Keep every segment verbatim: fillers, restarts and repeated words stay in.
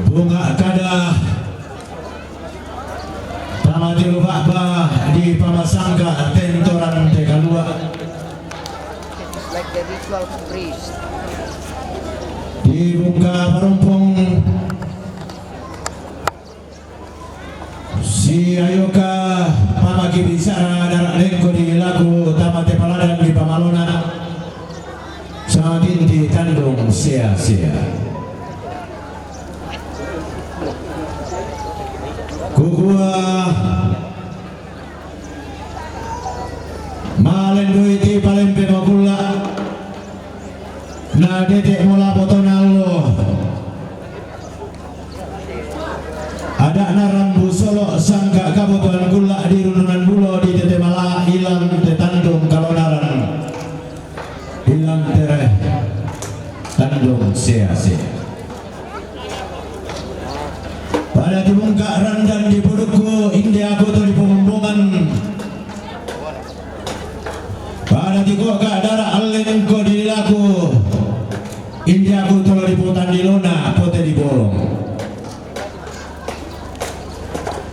Bunga kada tama tilu baba di pamasangka tentoran te kalua. Di bungka parumpung si ayoka pamaki bicara darak lengko di laku tama te paladan di pamalona. Saginti tandung sia-sia. Kukua malendui ti palempe makulla na dete mola potona allo. Ada na rambu solo sangka kabotoan kulla di rundunan bulo di tete mala ilang te tandung kalonaran. Ilang tere tandung sia-sia. Pada tibungka randan di pudukku, indi aku to di pumumbungan. Pada tikuaka dara allen ko di laku, indi aku tolo di putan di lona, pote di bolong.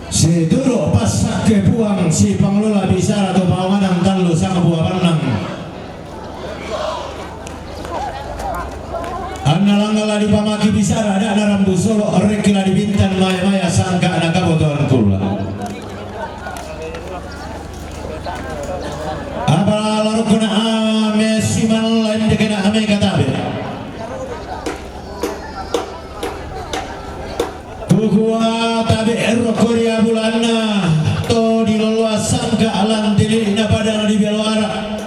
Situru pasakke puang si pangelola bicara to paonganang tallu sang buah bannang. Anna langngala di pamaki bicara, ada na rambu solo, rekki la di bintan maya-maya sangka na kabotoan kulla. Apa larukkuna ame siman lain dekena ame katabe. Kukua tabe rokko ria bulanna to di loloa sangka alan tili na padang di beloara.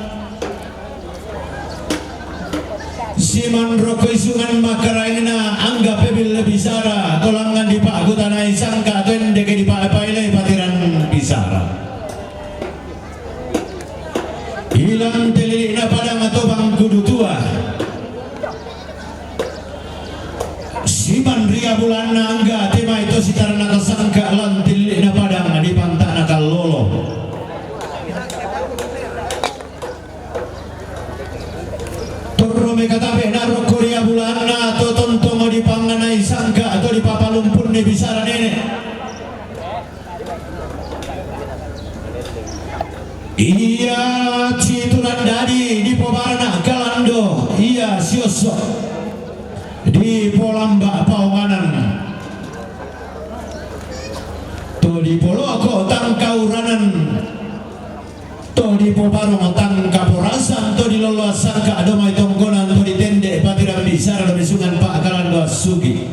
Siman rokko isungan makaraengna angga pebil bisara, tolangan di pakutanai sangka to endeke di pa-, pailei patiran bisara. Ilang telili'na padang atau bangkudu tua. Siman ria bulanna angga temai to sitarana kasangka lan telili'na padang di pantana kallolo. Torro mekatabe na rokko ria bulanna to tontongo di panganai sangka atau di papalumpunni bisara nene. Iya citurang dadi di pobarana kalando, iya siosso di polamba paonganan. To di poloko tangkauranan. To di pobarong tangkaporasan, to di loloa sangka domai tongkonan, to di tende patirang bisara do mesungan pa'kalando assugi.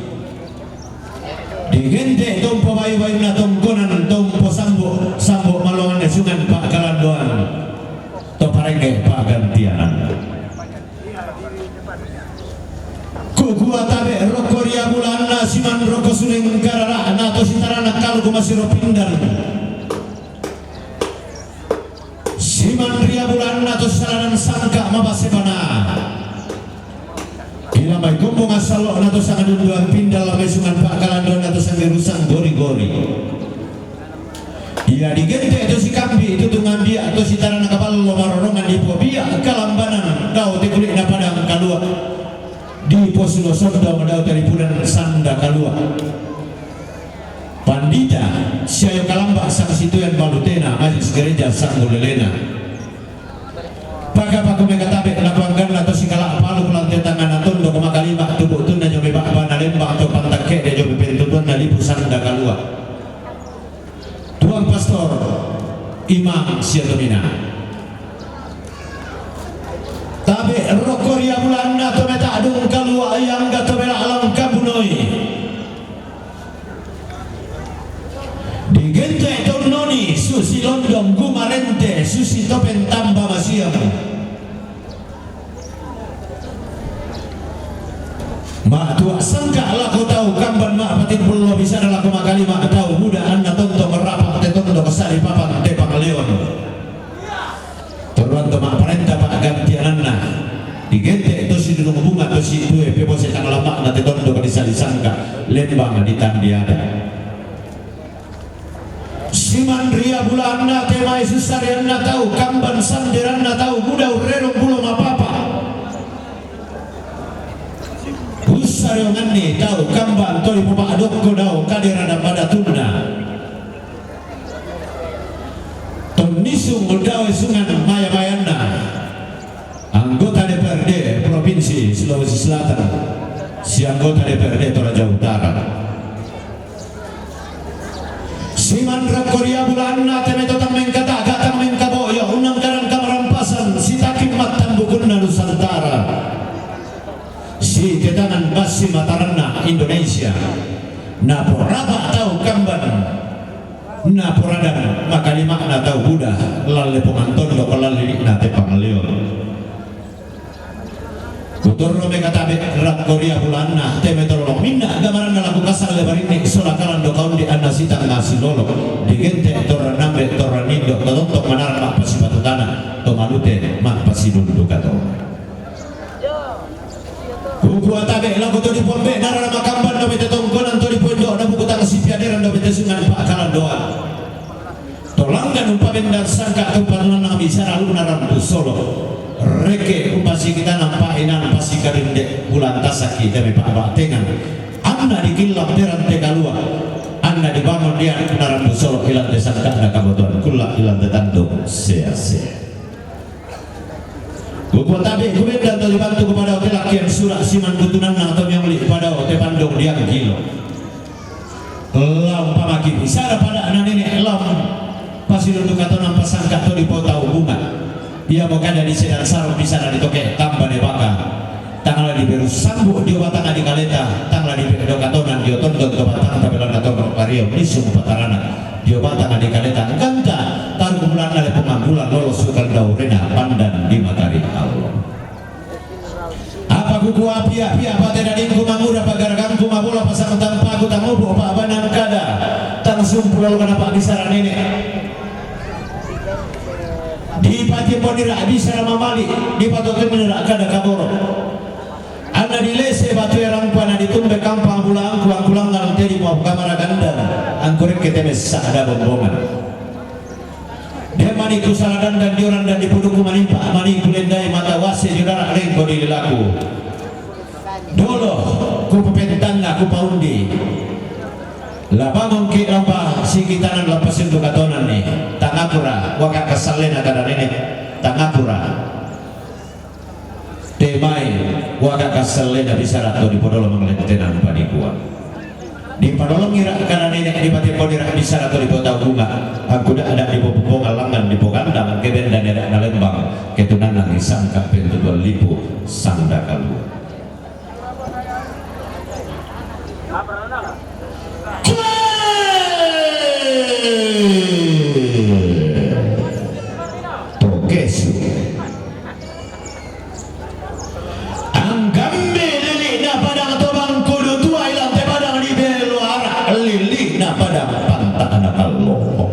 Digente tompo bayu-bayunna tongkonan, tompo sambo, sambo malongan sungan pa'kalandoan. To parengge pa'gantianan. Kukua tabe rokko ria bulanna siman rokko suleng karara'na to sitarana kaluku masiro pindan. Siman ria bulanna to salanan sangka mabasebana. Ila mai kombong assallo'na to sangadunduan pindang la mesungan pa'kalandonna to sanggirusang gori-gori. Iya digente to sikambi tutungan bia to sitarana kapallo marorongan di popia kalambanan dao te kuli'na padang kalua. Di posulo sondong dao te lipunan sanda kalua. Pandita, siayo kalamba sang situen balutena, majelis gereja sang ulelena. Paka-paka mekatabe na pangganna to sikala palu pelante tangana tondok makalima tubu tunna jo mebak bana lembang to pantakke de jo pentutunna lipu sanda kalua. Tuang pastor, imam sia tomina. Tabe rokko ria bulanna to meta'dung kalua iangga to melalang kabunoi. Digente tonnoni susi londong gumarente susi topeng tamba masiang. Ma'tua sangka lako tau kamban ma'patimpullo bisara lako makalima tau muda anna tonto merrapa te tonto kesali papan te pangleon. Torroanto ma'parenta pa'gantiananna. Digente to sidunung bunga to situe pepose tang lama'na te tondok di salisangka lembang di tandiada. Siman ria bulanna temai sussarianna tau kamban sanderanna tau muda urrerong pulo mapapa. Ussareonganni tau kamban to dipopa'du D P R D Toraja Utara. Simanrap koria bulanna te mai to tang mengkataga tang mengkaboyo unnang kadang kamarampasan sitakim mattambukunna Nusantara. Sitetangan bassi mataranna Indonesia. Naporapa tau kamban, naporadang makalima'na tau buda, lalle pongan tondok, lalle li'na te pangaleon. Kutorro mekatabe rakkoria bulanna te metololong minna gamaranna laku kasalle barinni sola kalando kaundi anna sitang nasilolo digente torra nambe torra nindo tototto manarang mappasipatu tana to malute mappasidundu kato. Kukua tabe lako to dipombe narana makamban do mete tongkonan to diponjo na buku tang sipiaderan do mete sungan pakalandoan. Tolangkan umpabendan sangka tumpanunan nang bicara luna rambu solo. Reke umpasikitana painan pasikarinde bulan tasaki demi pa'batengan. Anna dikillang terante kalua. Anna dibangun dia na rambu solo ilante sangka na kabutuhan kula ilante tandung sea-sea. Kukuatabe kubendan to dibantu kepada hotel akhir surat siman kutunanna to miang li pada hotel pandung diang gilo. Lau pamaki bisara pada na nene lau pasidundu katona pasangka to dipotau bunga. Ia mo kada di sedan sarung bisara ditoke tamba de baka. Tangala diberu sambu dio batanga di kaleta, tangala diberu katonan dio tondon to batang tabelana tondon kario misung patarana. Dio batanga di kaleta ganta taru bulan na lepung bulan lolos sukal daurena pandan di matari Allah. Apa kuku api api apa te dadingku mangura pagaragangku mabola pasang tampaku tangubu apa abanan kada tang sumpul lalu kenapa bisara nenek. Di pati ponira bisara mamali di patoke menira kada kaboro. Anna dilese batu erang pana ditumbe kampang bulangku angkulangan tedi mau kamara gandang angkurek keteme sada bombongan. Dia maniku saladan dan dioran dan dipuduku manimpa maniku lendai mata wase diodara lengko di lelaku. Dolo ku pepentanna ku paundi. La bangun ki lampa sikitanan la pasindu katonan ni. Tangapura waka kasalena kada nenek. Tangapura. Temai waka kasellena bisara to dipodolo mangalentenan panikua. Dipadolongi rak kana nenek dipateponi rak bisara to dipotau bunga. Aku dak ada dipopupong alangan dipogandang kebenda nenek nalembang ketunangan disangka pentu dua lipu sanda kalua. Tokesu. Anggambe lili'na padang to bangkudu tuai lante padang di belo ara lili'na padang pantakna kalloho.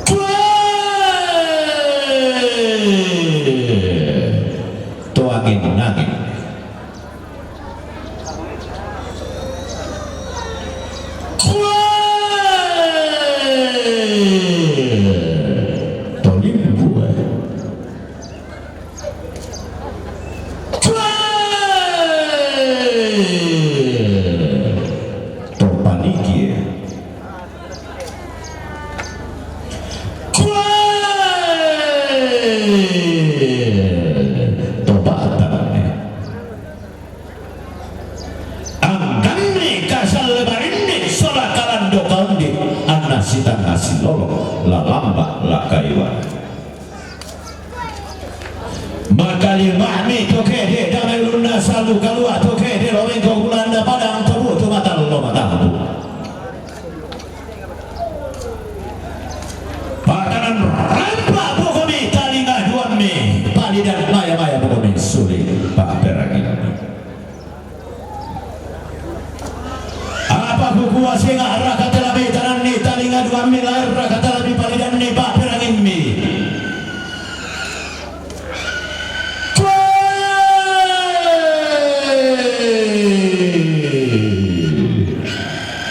Tuai to angin-angin. Kue. Tolimbu. Kue. Topaniki. Kue. Tobatang. Angkanni kasalle barinni sola kalando kaundi anna sitanga silolo la lamba la kaiwa. Makalima'mi to kede dame ulunna salu kalua to kede lomengko bulanna padang to butu matallo matambu. Patanan rampa pokomi talinga duammi palidan maya-maya pokomi suli paperanginmi. Apa kukua senga raka telami tananni talinga duammi lair raka telami palidanni paperanginmi.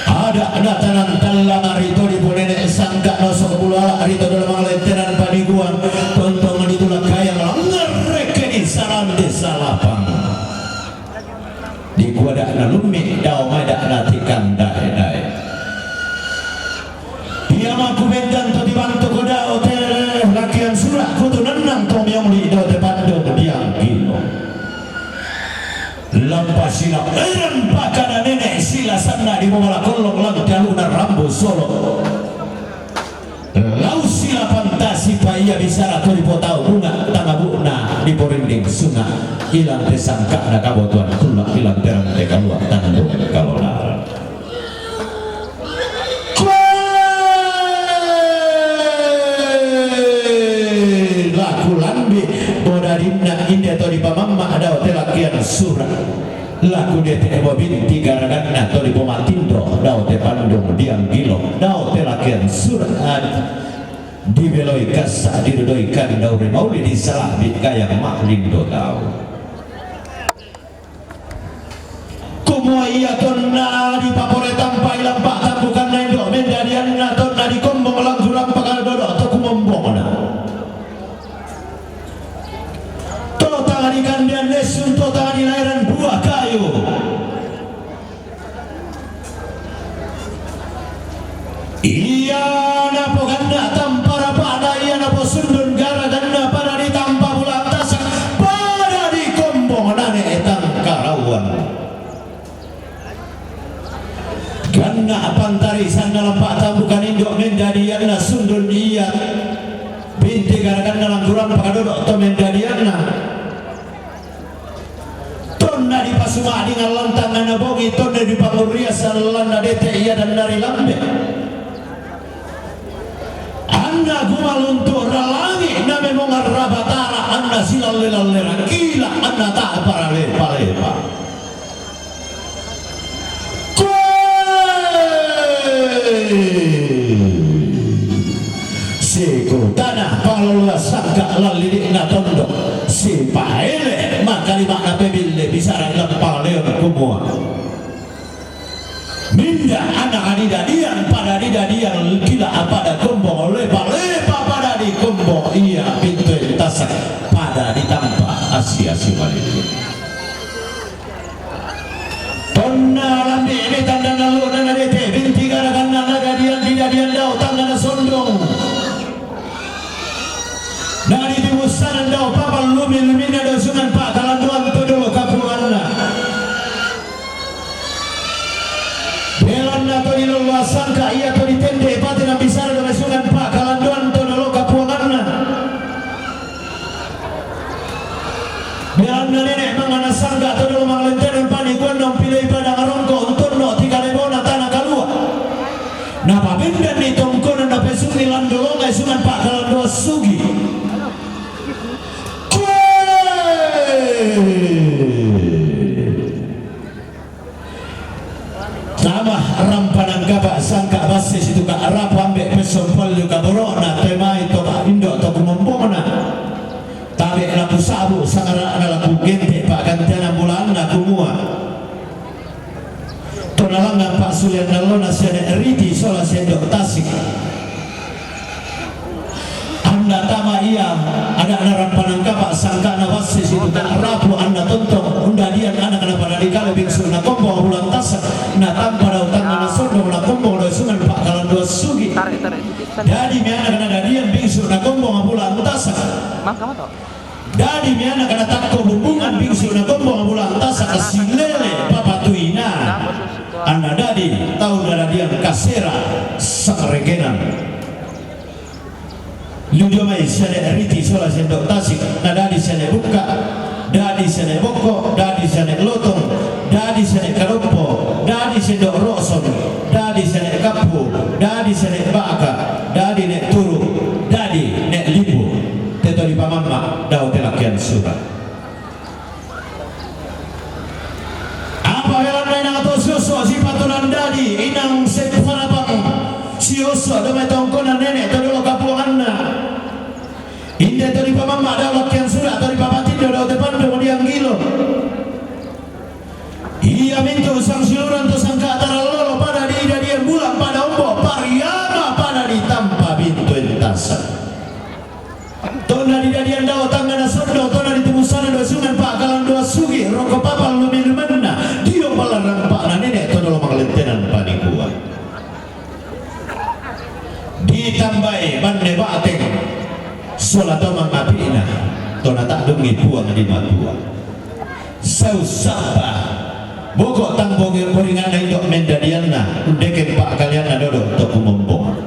Ada natanan tallang rito di punene sangka nosok bulala rito dalam lentenan paniguan tontong ditulak kaya langereke di salam di salapang. Di kuada nalummi dao mai da natikang dae-dae. Ia maku bendan to dibantu ko dao te rakian sura kutu nennang to miong li dao te pandong diang gilo. Lampa sila eran pakana nene' sila sanna' di momala kollong lan kaluna rambu solo. Lau sila pantasi pa ia bisara to dipotau bunga tangabu'na diporinding sunga'. Ilan te sangka'na kabotoan kulla' ilan te rante kalua' tandu kalona. Koe laku lambi' bodadinna inde to dipamamma' dao te lakian sura'. Laku dete' bo binti garaganna to dipomatindo dao te pandung dianggilo dao te lakian sura'. Dibeloi kassa' didodoi kandau rimauli disala'bi' gayang ma'lindo tau. Kumua ia tonna dipapole tampai lampa' tambukanna indo' mendadianna tonna dikombong langgurang pakala dodo' to kumombongna. To tanga dikandean lessun to tanga dilaeran buah kayu. Ia napoganna' tampa rapa'na, ia naposundun garaganna pada ditampa bulan tasak, pada dikombong nane' tangkarauan. Ganna' pantarisanna lampa' tambukan indo' mendadianna sundun ia binti garaganna langgurang pakadodo' to mendadianna. Tonna dipasuma'ding allantang anna bongi, tonna dipangurriasan lanna dete' ia dannari lambe'. Anna gumaluntu' ralangi' na memong arrabatara, anna silalle-lallera kila', anna ta'paralepa-lepa. Koe sikutana paloloa sangka' lallidi'na tondo', sipaele makalima'na pebille bisara ilang palaleon kumua. Minda anna kadidadian pada didadian kila' pada kombong lepa-lepa pada dikombong ia pintue tasak pada ditampa asi-asi malili. Tonna lambi'mi tandanna lu'na nadete' binti garaganna nadadian didadian dao tangnga nasondong. Naditimussanan dao papallumi-luminna dao sungan pa'kalandoan to dolo kapuanganna. Belanna to dilolloa sangka' ia to ditende' pate nabisara dao sungan pa'kalandoan to dolo kapuanganna. Belanna nene' mangana sangka' to dolo manglentena panikuanna umpilei padang rongko' untonno' tikalebona tana kalua'. Napabendanni tongkonan napesungi landolongai sungan pa'kalandoan sugi. Koe! Tama rampanan kapa' sangka' basse situka' rapu ambe' pessong pallu kaboro'na te mai to indo' to kumombongna. Tabe' laku sabu sangara'na laku gente' pa'gantianan bulanna kumua. To nalangngan pa'sulean allona sia ne' riti sola sia indo' tasik. Anna tama ia ada'na rampanan kapa' sangka'na basse situka' rapu anna tontong undadian anak napadadi kale bingsu nakombong bulan tasak natampa dao tangnga nasondong nakombong dao sungan pa'kalandoan sugi. Dadi me anak nadadian bingsu nakombong bulan tasak. Dadi me anak natakko bumbungan bingsu nakombong bulan tasak silele papatuina. Anna dadi tau nadadian kasera sangrekenan. Lu dio mai sia ne' riti sola sia indo' tasik, nadadi sia ne' bukka', dadi sia ne' bokko', dadi sia ne' lotong, dadi sia ne' kadoppo, dadi sia indo' ro'son, dadi sia ne' kappu, dadi sia ne' ba'ka, dadi ne' turu', dadi ne' limbu. Te to dipamamma' dao te lakian sura'. Apa belanna inang to siosso' sipatu nandadi inang sepparapang siosso' dao mai tongkonan nene' to dolo kapuanganna. Inde to dipamamma' dao lakian sura' to dipapatindo dao te pandung dianggilo. Ia mintu' sangsiuluran to sangka' tarallolo pada didadian bulan pada ombo' pariama pada ditampa bintu entasa. Tonna didadian dao tangnga nasondong, tonna ditimussanan dao sungan pa'kalandoan sugi, roko' papallumi-luminna dio pala rampa'na nene' to dolo mangalentenan panikuan. Ditambai banne ba'teng sola to mangapi'na, to nata'dungi Puang di Matua. Tau sapa boko' tang boge-, boringanna indo' mendadianna, undeke pa'kaleanna dodo to kumombong.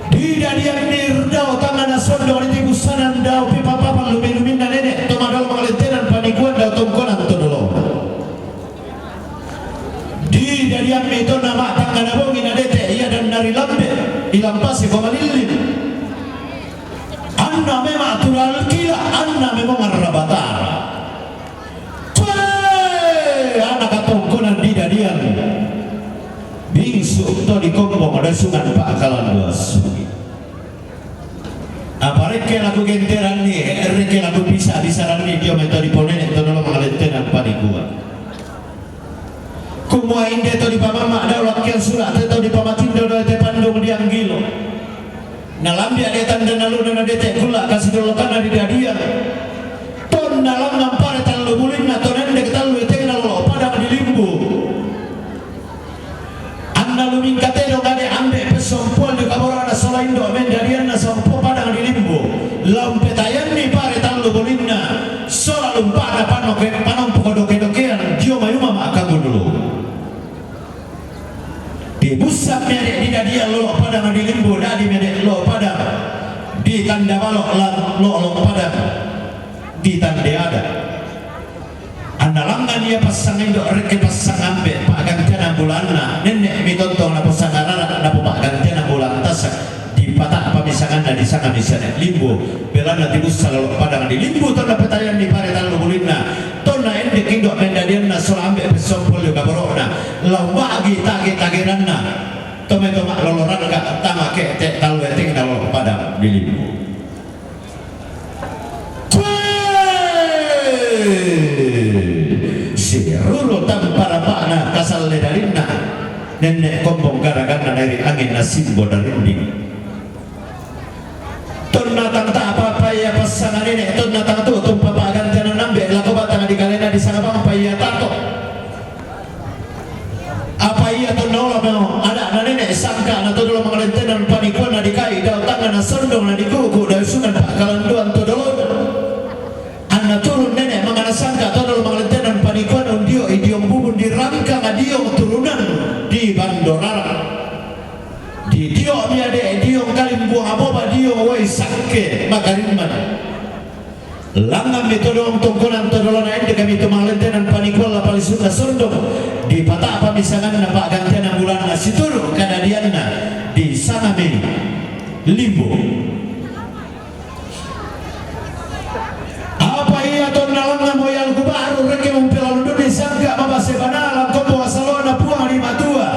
Didadianni dao tangngana sondong ditibussanan dao pipapapang lumi-luminna nene' to madolo mangalentenan panikuan dao tongkonan to dolona. Didadiammi tonna ma'tangngana bongi nadete' ia dan narilambe, ilampasi ko malillin. Anna memang tural kila, anna memang arrabatara. Koe ana' katongkonan didadian. Bingsu to dikombong dasungan pa'kalanduan sugi. Apa rekke laku genteranni, rekke laku bisa-bisaranni dio mai to diponene' to dolo mangalentenan panikuan. Kumua inde to dipamamma' dao lakkian sula' te to dipamatindo dao te pandung dianggilo. Nalambia' de tanda naluna nadete' kulla' kasidollokanna didadian. Tonna langngan pare tallu bulinna to nende tallu etengna lolo' padang di Limbu. Anna lumingka tedong ade' ambe' pessompoan dio kaboro'na sola indo' mendadianna sompo padang di Limbu. La umpetayanni pare tallu bulinna sola lumpa'na panoke-, panompo doke-dokean dio mai uma ma'kagundulu. Dibussammi ade' didadian lolo' padang di Limbu, dadi mi ade' lolo' padang di Tanda Balo' la-, lolo' padang di Tande Ada. Anna langngan ia passanga indo' rekke passanga ambe' pa'gantianna bulanna, nenne'mi tontong naposanga rara' napopa'gantianna bulan tasa', dipata'pami sanganna disangami sane Limbu, belanna tibussa lolo' padang di Limbu tonna petayanni pare tallu bulinna, tonna endek indo' mendadianna sola ambe' pessompoan dio kaboro'na, la umba'gi tage-tageranna, to mai to ma'lolo rangga' tama ke'te' tallu etengna lolo' padang di Limbu. Koe! Siruru tampa rapa'na kasalle darinna, nenne' kombong garaganna nairi' angin na simbo darinding. Tonna tang ta'pa-apa ia passanga nene', tonna tang tu'tu pa'gantianna ambe' lako batanga di kalena disanga bang pa ia tato. Apa ia tonna olo meo ada'na nene' sangka'na to dolo mangalentenan panikuan nadika'i dao tangngana sondong nadikuku dao sungan pa'kalanduan to dolona. Anna turun nene' mangana sangka' to dolo mangalentenan panikuan undio'i diong bubun dirangkanga diong turunan di Bandorara. Didio'mi ade' diong kalimbuang aboba diong uwai sakke makarimman. Langngammi todong tongkonan to dolona endekami to mangalentenan panikuan la palisunna sondong, dipata'pami sanganna pa'gantianna bulanna situru' kadadianna disangami Limbu. Apa ia tonna langngan moi alku ba'ru rekke mumpelalundunni sangka' mabase bana langkombo asalo'na Puang ri Matua.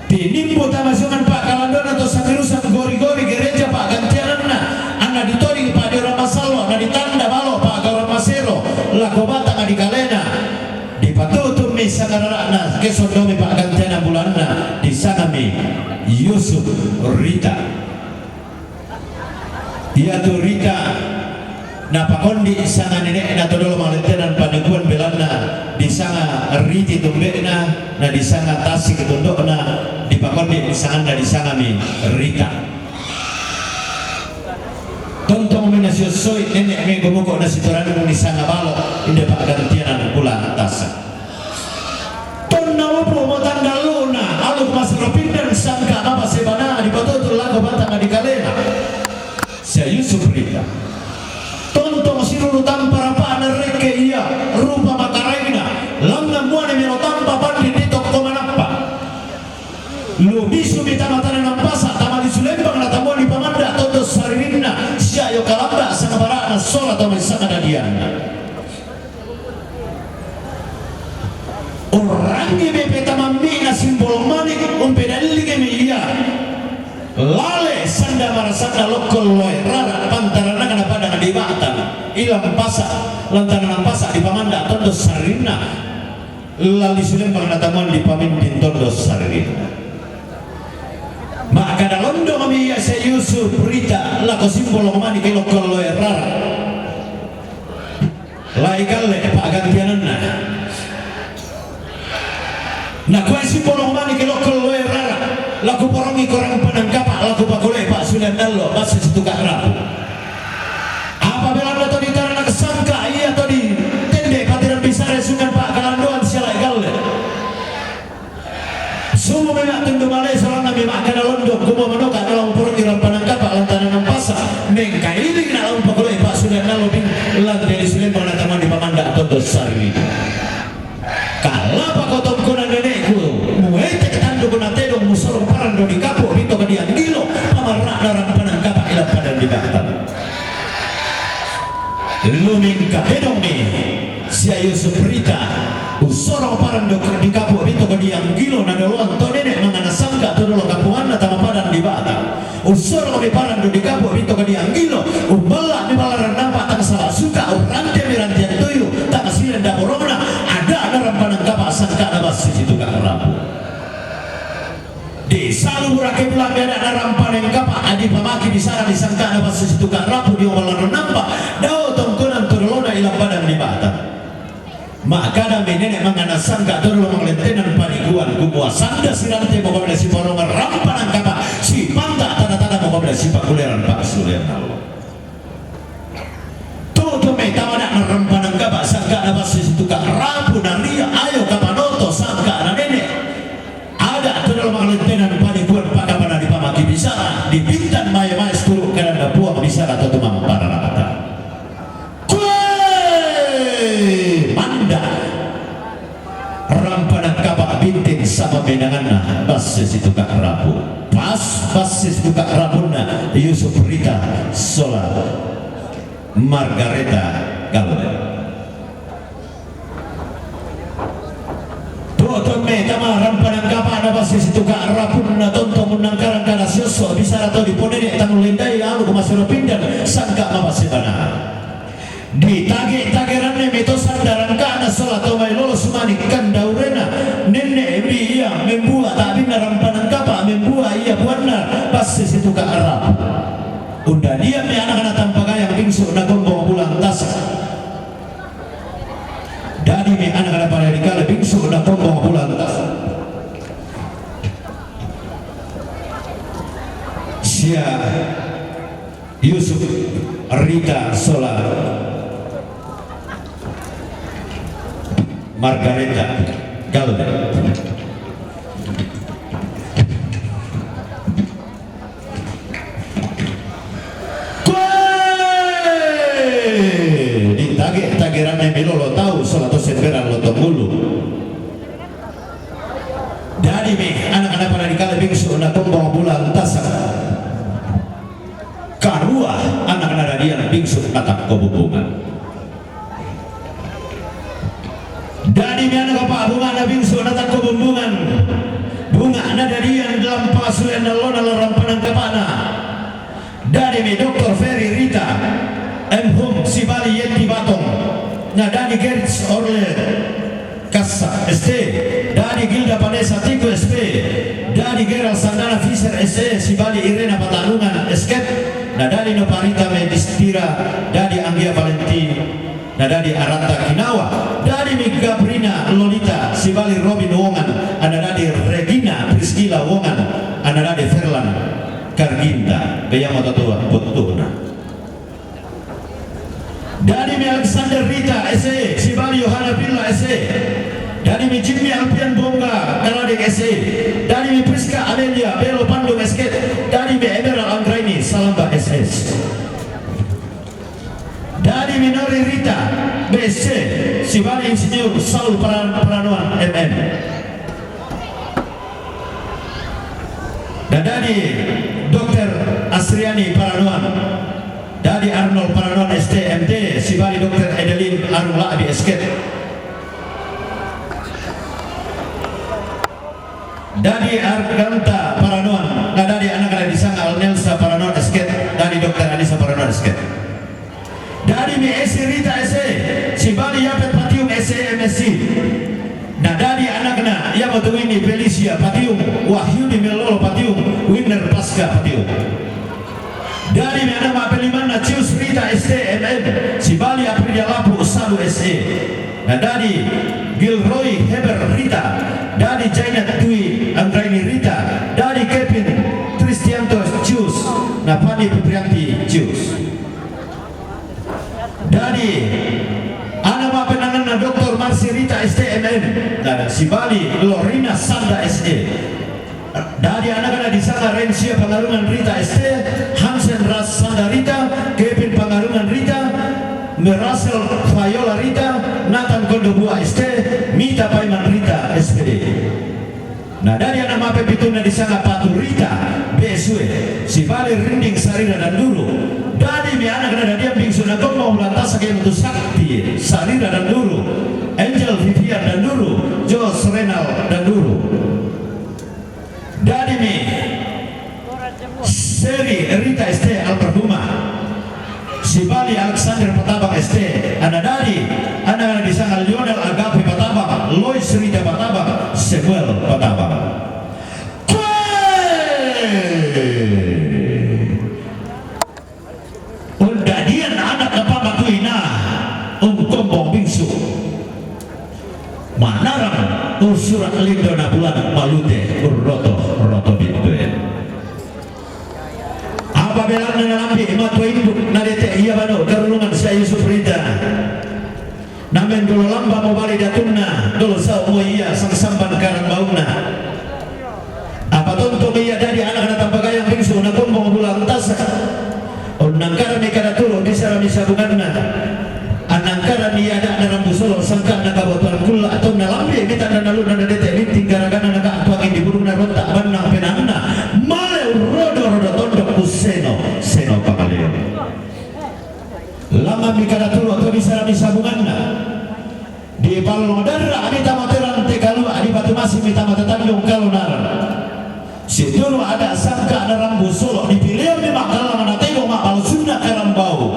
Tinimbu tama sungan pa'kalanduanna to sangirusan gori-gori gereja pa'gantiananna, anna ditoding pa'diorang masallo', na ditanda balo' pa'gaurang masero lako batanga di kalena. Dipatutu'mi sangarara'na ke sondomi pa'gantianna bulanna, disangami Yusuf Rita. Iatu Rita napakondi' sanga nene'na to dolo mangalentenan panikuan belanna disanga Riti tumbe'na, na disanga Tasik tundo'na, dipakondi' sanganna disangami Rita. Tontongmi nasiosso'i nene'mi gumuko' nasitorannung disanga balo', inde pa'gantianan bulan tasa'. Tonna lupu'mo tandallu'na, aluk masero pindan sangka' mabase bana dipatutu lako batanga di kalena. Sia Yusuf Rita. Tontong siruru tampa rapa'na rekke ia, rupa makaraina, langngan muane melo tampa pande di tokko manappa. Lumisumi tama tana nampasa', tama lisu lembang natamuan dipamanda' tondo saririnna, sia io kalamba' sanga bara'na sola tama sanga dadianna. Urrangngimi petamammi'na Simbolong Manik, umpedallingimi ia. Lale sanda marasanna lokko loe rara' pantarannangna padang di Ba'tan, ilang pasa', lantana nampasa' dipamanda' tondo saririnna, la lisu lembang natamuan dipaminding tondo saririnna. Ma'kada londongmi ia sia Yusuf Rita lako Simbolong Manik lokko loe rara'. La ikalle pa'gantiananna. Nakuai Simbolong Manik lokko loe rara', laku porongi korang penangkapa', laku pakole'pa' sulian dallo', basse situka' rapu. Apa belanna to ditaranak sangka' ia to ditende Sari. Kalapa ko tongkonan nene'ku, muetek tanduku na tedong, musorong parando di kapo' binto kadiang gilo, pamarra'na rampanan kapa' ila padang di Batam. Lumingka tedongmi sia Yusuf Rita, ussorong parando di kapo' binto kadiang gilo, na doloan to nene' mangana sangka to dolo kapuanna tama padang di Batam. Ussorongmi parando di kapo' binto kadiang gilo, umballa'mi balla rannampa tang sala suka, urrantemi rantian tuyu, tang silen daporongna, ada'na rampanan kapa' sangka'na bassi situka' rapu. Disalu burake bulammi ada'na rampanan kapa', adipamaki bisara di sangka'na bassi situka' rapu dio balla rannampa, dao tongkonan to dolona ila padang di Batam. Ma'kadami nene' mangana sangka to dolo manglentenan panikuan, kumua, sanda sirante mokabla siporongan rampanan kapa', sipanta tana-tana mokabla sipakkuleran paksulean allo. Tu'tu metama ada'na rampanan kapa' sangka'na bassi situka' rapu, na ria ayo kapanoto sangka'na nene'. Ada' to dolo manglentenan panikuan, pakapana dipamaki bisara, dipintan mae-mae situru' kadanna Puang bisara to tumampararata. Kue manda' rampanan kapa' bintin sama menanganna bassi situka' rapu. Pas bassi situka' rapunna Yusuf Rita sola Margareta Galle. Tu'tu metama rampanan kapa'na bassi situka' rapunna, tontong unnangkarang kada siosso' bisara to diponene' tang lendai alu masero pindan sangka mapasebana. Ditage-tage ranne meto sanda rangka'na sola to mailolo sumani kandaurena, nenne' mi ia membua ta'binna rampanan kapa', membua ia buanna bassi situka' rapu. Undadiammi anakna tampakayang bingsu na kombong bulang tasa. Dadimi anakna pada dikale bingsu na kombong bulang tasa. Sia Yusuf Rita sola Margareta Galle. Kue ditage-tage ranne milolo tau sola to semberan lotong ulu. Dadimi anakna pada dikale bingsu na kombong bulang tasa. Karua anakna dadian bingsu na takko bumbungan. Dadimi anakna pa'bunga'na bingsu na takko bumbungan. Bunga'na dadian dalam pasulean allona lao rampanan kapa'na. Dadimi Doktor Ferry Rita, M Hum, sibali Yenti Batong. Na dadi Gerits Orle Kassa, S T. Dadi Gilda Vanessa Tiko, S P. Dadi Gerald Sandana Fisher, S E, sibali Irena Patarungan, S Ket. Na dadi Noparita Medistira, dadi Anggia Valentine. Na dadi Aranta Kinawa, dadimi Gabrina Lolita, sibali Robin Wongan, ana dadi Regina Priscilla Wongan, ana dadi Ferlan Karginda, beyamo tatua bottu'na. Dadimi Alexander Rita, S E, sibali Yohana Villa, S E. Dadimi Jimmy Alpian Bongga, Kaladek, S E. Dadimi Priska Amelia Belo Pandung, S K. Dadimi Emerald Anggraini Salamba, S S. Dadimi Nori Rita, B S C, sibali Insinyur Saul Paran-, Paranoan, M M. Na dadi Dokter Asriani Paranoan, dadi Arnold Paranoan, S T, M T, sibali Dokter Edelin Arung La'bi, S K. Dadi Arganta Paranoan, na dadi anakna disanga Alnelsa Paranoan, S K, dadi Dokter Anissa Paranoan, S K. Dadimi Esi Rita, S E, sibali Yapet Patiung, S E, M Sc. Na dadi anakna, iamo tu ini Felicia Patiung, Wahyudi Melolo Patiung, Winner Pasca Patiung. Dadimi ana ma'pelimanna Cius Rita, S T, M M, sibali Aprilia Lapu, Salu, S E. Na dadi Gilroy Heber Rita, dadi Jainat Dwi Anggraini Rita, dadi Kevin Tristianto Cius, na Fani Fiprianti Cius. Dadi ana ma'pelimanna Doktor Marsi Rita, S T, M M, na sibali Lorina Sanda, S E. Dadi anakna disanga Rensia Pangarungan Rita, S T, Hansen Ras Sanda Rita, Kevin Pangarungan Rita, Merasel Fayola Rita, Nathan S T, Mita Paiman Rita S P D. Na dadi ana' ma'pepitunna disanga Patu Rita B S W, sibali Rinding Sarira Danduru. Dadimi ana' nadadiang bingsu nakombong bulan tasa ke Mutu Sakti Sarira Danduru, Angel Vivian Danduru, Jos Renal Danduru. Dadimi Seri Rita S T almarhumah, sibali Alexander Patabang S T, ana' dadi, ana' disanga Lionel Agape Patabang, Lois Rita Patabang, Samuel Patabang. Kue! Undadian ana' napamatuina, ungkombong bingsu. Manarang usura' lindo na bulan malute urroto-roto bintue. Apa belanna nalambi' matua induk nadete' ia bano' karunungan sia Yusuf Rita. Namen dolo lamba' mo bali datunna, dolo sau' mo ia sangsamban karambaunna. Apa tontu' ia dadi ana' natampagayang bingsu nakombong bulan tasa. Unnangkarami kada turu' bisarami sabunganna. Annangkarami ia ada'na rambu solo' sangka'na kabotoan kulla' tonna lambi' mita'na naluna nadete' linting garagana naka'tu angin di burungna ronta' bannang penaanna. Male urrodo-rodo tondok usseno, seno pangaleon. Langngammi kada turu' to bisarami sabunganna. Dipallong darra'mi tama te rante kalua', dipatumasimi tama te tandung kalonaran. Situru' ada' sangka'na rambu solo', dipiliammi ma'kallang natego ma'balusunna karambau.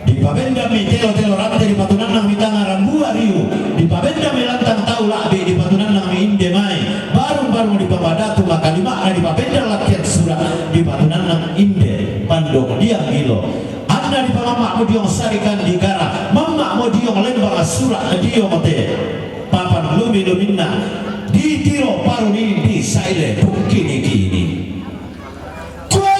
Dipabendammi telo-telo rante, dipatunannangmi tangnga rambua riu, dipabendammi lantang tau la'bi', dipatunannangmi inde mai, barung-barung dipamadatu, makalima'na dipabendang lakkian sura', dipatunannang inde pandong diang ilo. Anna dipamamma' mo diong Sarikan di Kara, mamma' mo diong Lembang Sura' diong te papan lumi-luminna, ditiro paruni disaile pukkini-kini. Kue!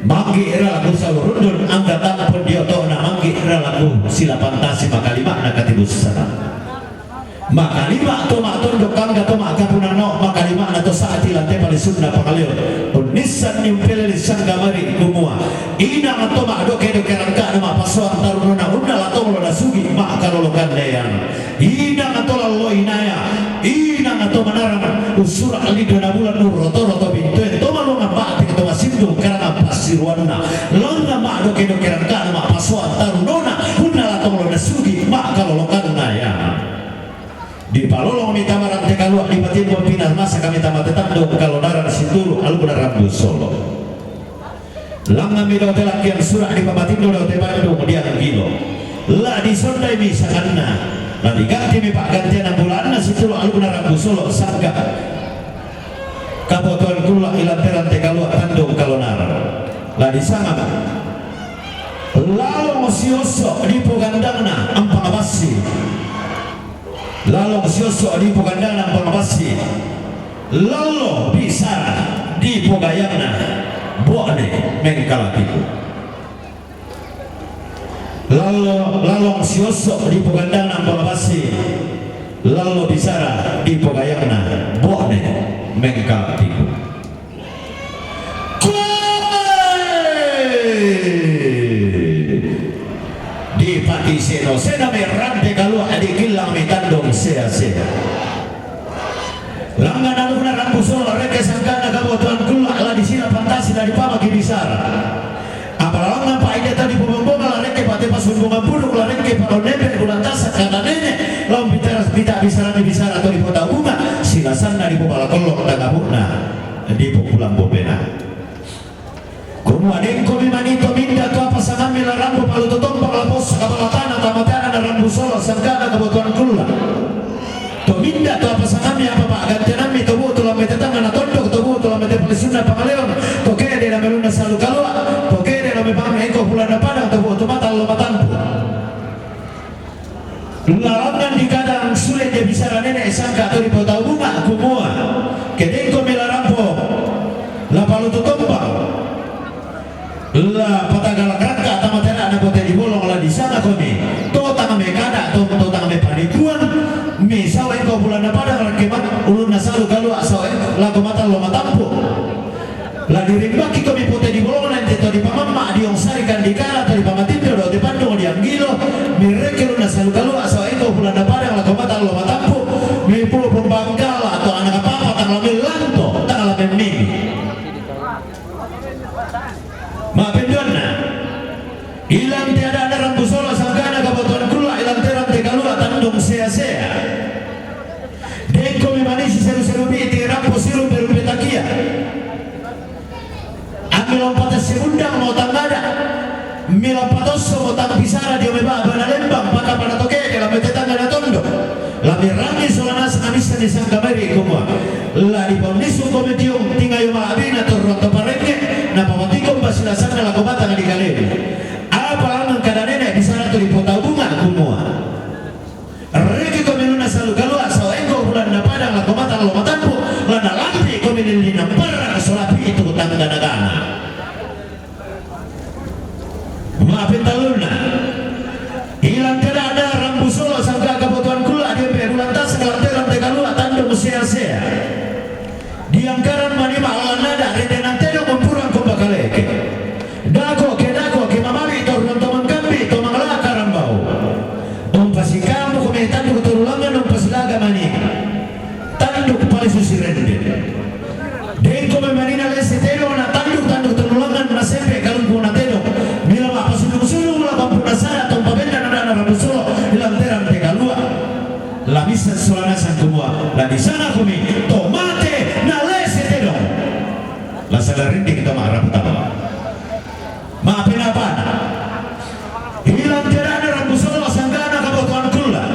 Manggi' ralaku saurundun angga tampon dio to'na, manggi' ralaku silapantasi makalima'na katibussana. Makalima' to ma'tondok angga to ma'kapunanao', makalima'na to sa'ti lante palisunna pangaleon. Unnissanni umpeleli sanggamari kumua, inang to ma'doke-doke rangka'na ma'pasoang tarunona, unna latonglo nasugi' ma'kalolokanna eang. Inang to lallo inaya, inang to manarang ussura' lindo na bulan urroto-roto bintuen, to maluangang ba'te to masindung karangang passiruanna, langnga ma'doke-doke rangka'na ma'pasoang tarunona, unna latonglo nasugi' ma'kalolokanna eang. Dipalolongmi tama rante kalua', dipatimbang pinarmasakami tama te tandung kalonaran situru' alukna rambu solo'. Langngammi dahu' te lakkian sura', dipamatindo dahu' te bandung diang gilo. La disondaimi sakanna, la digantimi pa'gantianna bulanna situru' alukna rambu solo' sangka' kabotoan kulla' ilante rante kalua' tandung kalonaran. La disanga Lalong siosso' dipogandangna ampang bassi. Lalong siosso' dipogandangna ampang bassi. Lallo bisara dipogayangna bo'ne mengkalatiku. Lallo, lalong siosso' dipogandangna ampang bassi. Lallo bisara dipogayangna bo'ne mengkalatiku. Kue! Dipatiseno-senami rante kalua', dikillangmi tandung sea-sea. Langnga alukna rambu solo' la rekke sangka'na kabotoan kulla', la disila pantasi, la dipamaki bisara. Apa la langnga pa'inde tau dipombong-bonga, la rekke pa'te pasumbungan puduk, la rekke pa'lonnembe bulan tasa kana nene', la umpitara-, pita bisarami bisara to dipotau bunga', silasanna dipopala kollong tangabu'na dipokulambo pena. Kumua dengkomi mani to minda to apa sangammi la rambu palutu tompang, la possa kapala tana tama te ana' na rambu solo' sangka'na kabotoan kulla'. To minda to apa sangammi apa pa'gantianammi, to bu'tu lammete tangnga na tondok, to bu'tu lammete palisunna pangaleon, to ke'de' na melunna salu kalua', to ke'de' na mepammi engko bulanna padang, to bu'tu mata allo matampu'. La langngan dikadang sule je bisara nene' sangka' to dipotau bunga', kumua, ke dengkomi la rambu, la palutu tompang, la patagala' rakka' tama te ana' na pote dibolong, la disangakomi to tang mekada', to, to tang mepanipuang, mi sawe engko bulanna padang, rekke mat-, ulunna salu kalua', sawe lako mata allo matampu'. La dirimbakkikomi pote dibolongna ente to dipamamma' diong Sarikan di Kara, to dipamatindo dahu' te pandung diang gilo, Undang mo tangngada, mila patosso mo tang pisara dio mai ba'bana lembang, paka pada toke' la mai tetangngana tondo. La mirangi sola nasang amissenni sangkamairi kumua, la dipaunnisung komi tiung tingayo mala'bina torro to parengnge, napabatiko basilasanna lako batanga di kalemi. Apa langngan kada nene' bisara tu dipotau bunga kumua, Rekiko minunna salu kalua, sao engko bulanna padang lako mata lo matampu, la nalambi' komi lillinna parra sola pitu tangga nagana. Ma'pentallunna, ilang keda'na rambu solo sangka kabutuhan kulla' diambe' bulan tasa lanteran te kalua tandung sea-sea. Diangkaran manima' lalannada ri denang tedong umpurang kumba kaleke. Dako' ke dako' ke mamali' torrong to mangkambi' to manglaka rambau. Umpasikamu kumi tanduk to lulangngan umpasilaga mani. Tanduk palisu sirende. Dengko memanina lese tedong na tanduk-tanduk to lulangngan na sempe kalungkung na tedong. Mila ma'pasudung-sudung la pampunnasana to mpabenna nadana rambu solo ilang terang te kalua. La missa sola nasang kumua, la disanga kumi to mate na lese tedong. La sala rinding to ma'rapu tama. Ma'penapana. Ilang tedana rambu solo sanggana kabutuhan kulla'.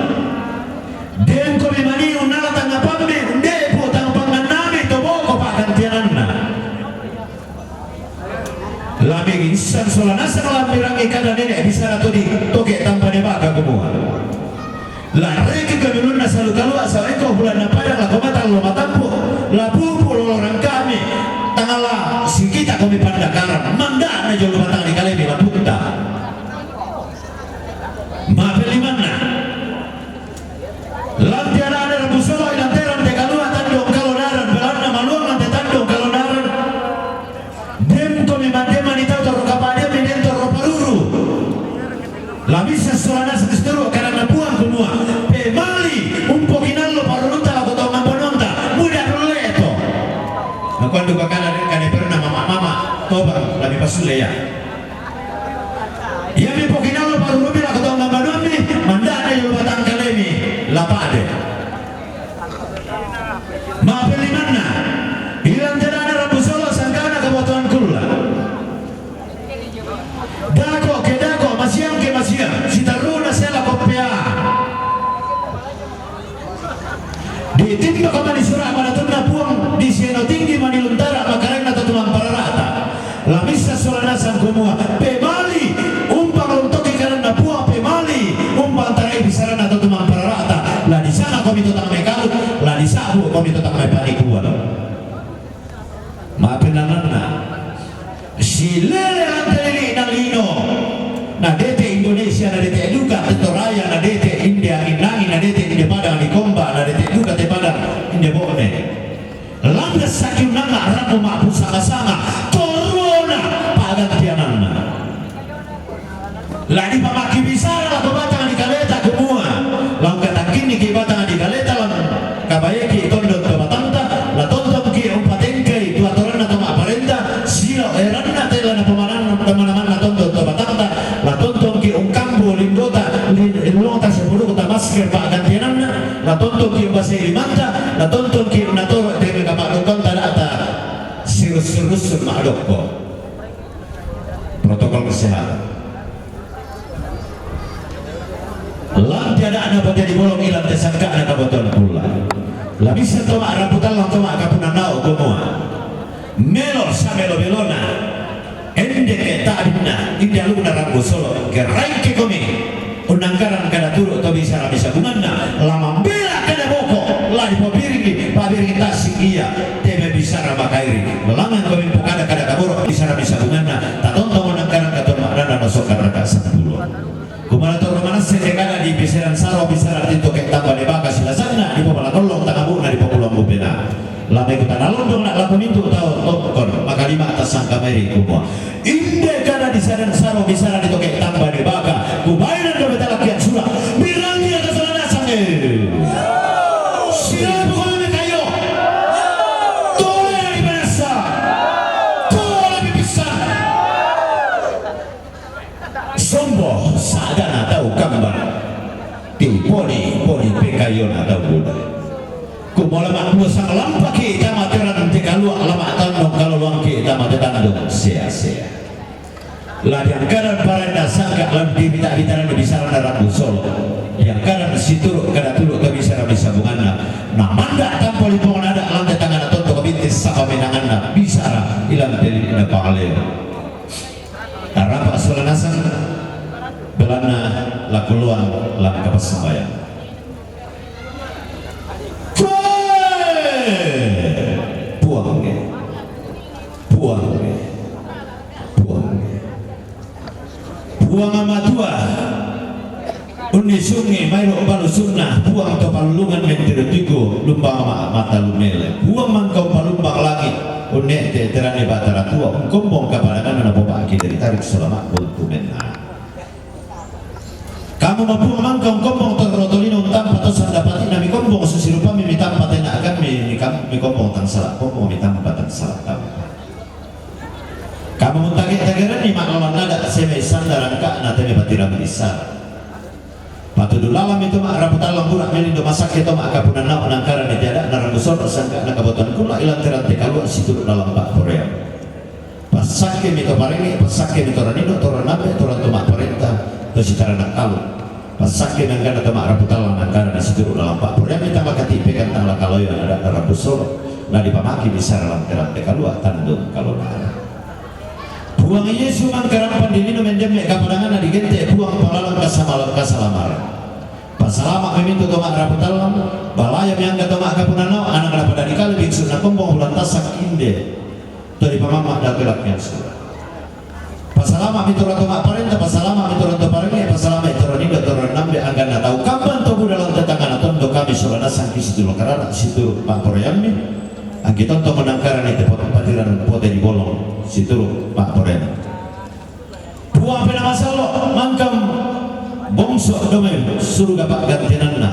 Dengko memani unnala tangngapammi, unde'pu tang pangannami to boko pa'gantiananna. La migissan sola nasang la mirangi kada nene' bisara to di toke' tampa debaka kumua, la rekiko minunna salu kalua, sao engko bulanna padang lako mata lo matampu, la pupu lolo rangkami, tangala sikita komi pandakaran, manda'na jolo batang di kalemi la putta. Ma'pellimanna. Lantiana'na rambu solo ilang terang te kalua tandung kalonaran, belanna maluang lante tandung kalonaran. Dengko memandemani tau torro kapadiammi den torro paruru. La missa sola nasang situru' kadanna Puang kumua, pemali umpokinallo parurutta lako to ngambanuanta, muda rulle to. Nakuandu kakana den kane pernah mama-mama toba la mipasule ya. Iami pokinallo parurummi lako to ngambanuammi, manda'na jolo batang kalemi la pade. Ma'pellimanna, ilang tedana rambu solo sanggana kabutuhan kulla'. Dako' ke dako', masiang ke masiang, sitarru'na siala koppea. Ditimbako mani sura' manatunna Puang, disieno tinggi mani luntara makarenna to tumamparara'ta. La missa sola nasang kumua, pemali umpang lontoki kadanna Puang, pemali umpang tarai bisarana to tumamparara'ta. La disanga komi to tang mekalu, la disa'bu komi to tang mepanikuan. Ma'pennananna, silele lante lili'na lino, nadete Indonesia, nadete duka te Toraya, nadete inde angin-angin, nadete inde padang di Komba, nadete duka te padang inde Bone. Langnge' sakiunnangnga rambu ma'pusanga-sanga, torona pa'gantiananna. La dipamaki bisara lako batanga di kaleta kumua, la ungkatangkinniki batanga di kaleta, la kabaiki tondon to batanta, la tontongki umpatengkai tu atoranna to ma'parenta, silo eranna tella napamanan-, pamanamanna tondon to batanta, la tontongki ungkambu lindota, li-, lilota sepuluhta masker pa'gantiananna, la tontongki umbasei limanta, la tontongki unnatoro temme kapa'dokkonta da'ta sirussu-russu ma'dokko. Protokol kesehatan. Lanti ada'na pajadi bolong ilang te sangka'na kabutuhan kulla'. La missa to ma'rapu tallang to ma'kapunannao kumua, melo samelo-belona. Endeke ta'dinna, inde alukna rambu solo, geraiki komi. Unnangkarang kada turu' to bisara misabunganna, la mambela kada boko, la dipabiringi, pabiringi tassi' ia, teme bisara makairi, langan komi pokada kada kaboro, bisara misabunganna, tatontong unnangkarang katon ma'dana no sokkara ka seppulo. Kumala torro manassi te kada di piserang saro bisara tinto ke tamba de baka silasanna, dipomala kollong tangabu'na dipopulong bupena. Lame kutana londong na' lako mintu' tau tokkon, makalima tassangka mai ri kumua. Inde kada disadang saro bisara ditoke' tamba dibaka, kubaina ndo betala kian sura', mirangi ata sala nasange. Silapu kami mekayo. Tole na dipanassa. Tole pipissa. Sombo sa'gana tau kamba. Tiponi-poni pekayona tau buda. Kumola ma'dua sanglampaki tama terang te kalua', lama tandung kaloloangki tama te tandung sea-sea. La diangkaran paranda sangka' lan di bita-bitana bisarana rambu solo. Diangkaran situru' kada tulu' to bisara bisabunganna. Na manda' tampo lipongan ada' lan te tangana tonto kabintis sapa menanganna bisara ilan te lili'na pangaleo. Tarapa' sola nasang belanna la kuluang lan kapassambayang. Koe! Puang e. Puang e. Puang e. Puang Matua, unnisungi mairo' balusunna, Puang to pallungan mentiro tiku, lumbang ma-, mata lumele. Puang mangka umpalumbang langi', unne'te terani Batara Tua, ungkombong kapadanganna napopa'ki dari tarik salama' buntu menna. Kamu ma Puang mangka ungkombong torro tolino untampa to sandapati'na mikombong susi rupami mitampa tena agammi, mikam-, mikombong tang sala' kombong mitampa tang sala' tau. Kamu muntake-takeranni ma'lalan ada' seme sanda rangka'na teme patirambi sara. Patudu lalammi to ma'rapu tallang bura' melindo masakke to ma'kapunannao nangkarani te ada'na rambu soro sangka'na kabotoan kulla' ilan te rante kalua' situru' lalang pa'poraian. Passakkemi to parengnge', passakkemi to ranindo, to ranambe', to ranto ma'parenta, to sitaranak kalu'. Passakkemi angganna to ma'rapu tallang nangkarana situru' lalang pa'poraiammi tang la kati'pekan tang la kaloyoan ada'na rambu soro, la dipamaki bisara lan te rante kalua' tandung kalonara. Puang Yesu mangka rampan dilino mendemme kapadanganna digente' Puang palalang kasamalang kasalamaran. Pasalama'mi mintu' to ma'rapu tallang, balayami angga to ma'kapunannao, anakna pada dikale biksu nakombong bulan tasak inde. To dipamamma' datu lakkian sura'. Pasalama'mi to ranto ma'parenta, pasalama'mi to ranto parengnge', pasalama'i to ranindo to ranambe' angganna tau kamban to buda lan te tangana tondo kami sola nasang ki situru' karara, situru' pa'poraiammi, angki tontong nangkarani te pot-, patiran pote di bolong, situru' pa'poraiammi. Puang Penaa Masallo', mangkam bongso' domai suruga pa'gantinanna.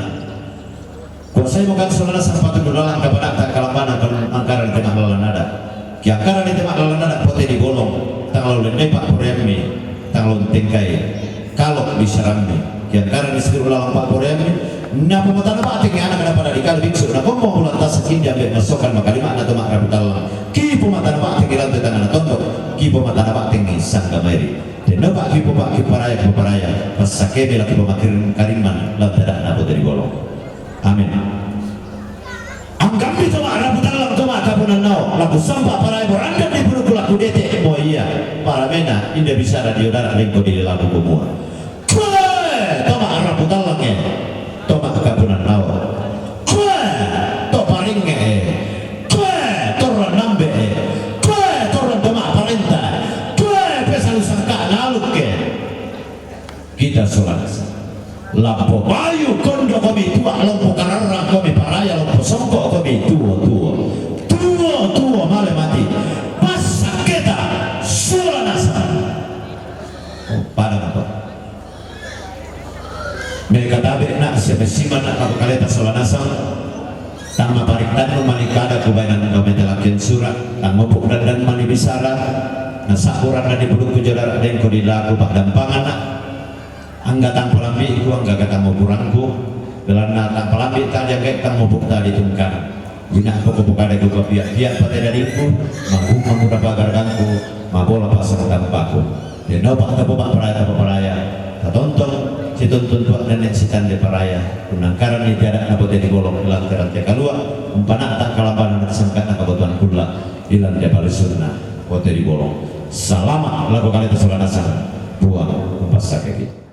Kuasaimo kan sola nasang patudu lalang kapada' ta'kalambanan angkarani te ma'lalan ada'. Kiangkarani te ma'lalan ada' pote di bolong, tang la ulennai pa'poraiammi, tang la untengkai kalo' bisarammi. Kiangkarani situru' lalang pa'poraiammi, napomatana ba'tengngi anakna pada dikale biksu nakombong bulan tasak inde ambe' massokan makalima'na to ma'rapu tallang. Kipomatana ba'tengngi lan te tangana tondo', kipomatana ba'tengngi sangga mairi'. Tennopa' kipopa'ki paraya, kipoparaya, passakkemi la kipomakarimman lan te ada'na pote di bolong. Amin. Anggammi to ma'rapu tallang to ma'kapunannao, la kusampa' paraya borandang di pudukku la kudete' mo ia, paramena inde bisara dio dara' lengko di lilaku kumua. Koe to ma'rapu tallang e, to ma'kapunannao. Koe to parengnge' e, koe to ranambe' e, koe to ranto ma'parenta, koe pesalu sangka'na aluk e. Kita sola nasang. Lampo bayu kondo komi tua, lompo kararrang komi paraya, lompo songko' komi tuo-tuo. Tuo-tuo male mati. Passakketa sola nasang. Oh, pada apa? Me katabe'na sia messimanna lako kaleta sola nasang. Tang maparittannu mani kada kubaenan gau mete lakkian sura', tang mupu' dandan mani bisara, nasa'bu randan di pudukku jodara dengko di laku pa'dampanganna. Angga tang palambi'ku, angga tang mupurangku, belanna tang palambi' tang janggai tang mupu' tadi tungkana. Ina poko-poko ada duka pia-pia pate dadingku, manggung manguda pagargangku, mabola pasang tampaku. Denno pa tapo pa paraya tapo paraya. Tatontong situntun tua nenne' sitande paraya. Kunangkaranni tiada napote di bolong ilan terante kalua', umpana'ta kalambanan sangka'na kabotoan kulla' ilan dia palusunna pote di bolong. Salama' lako kaleta sola nasang, Puang umpassakeki.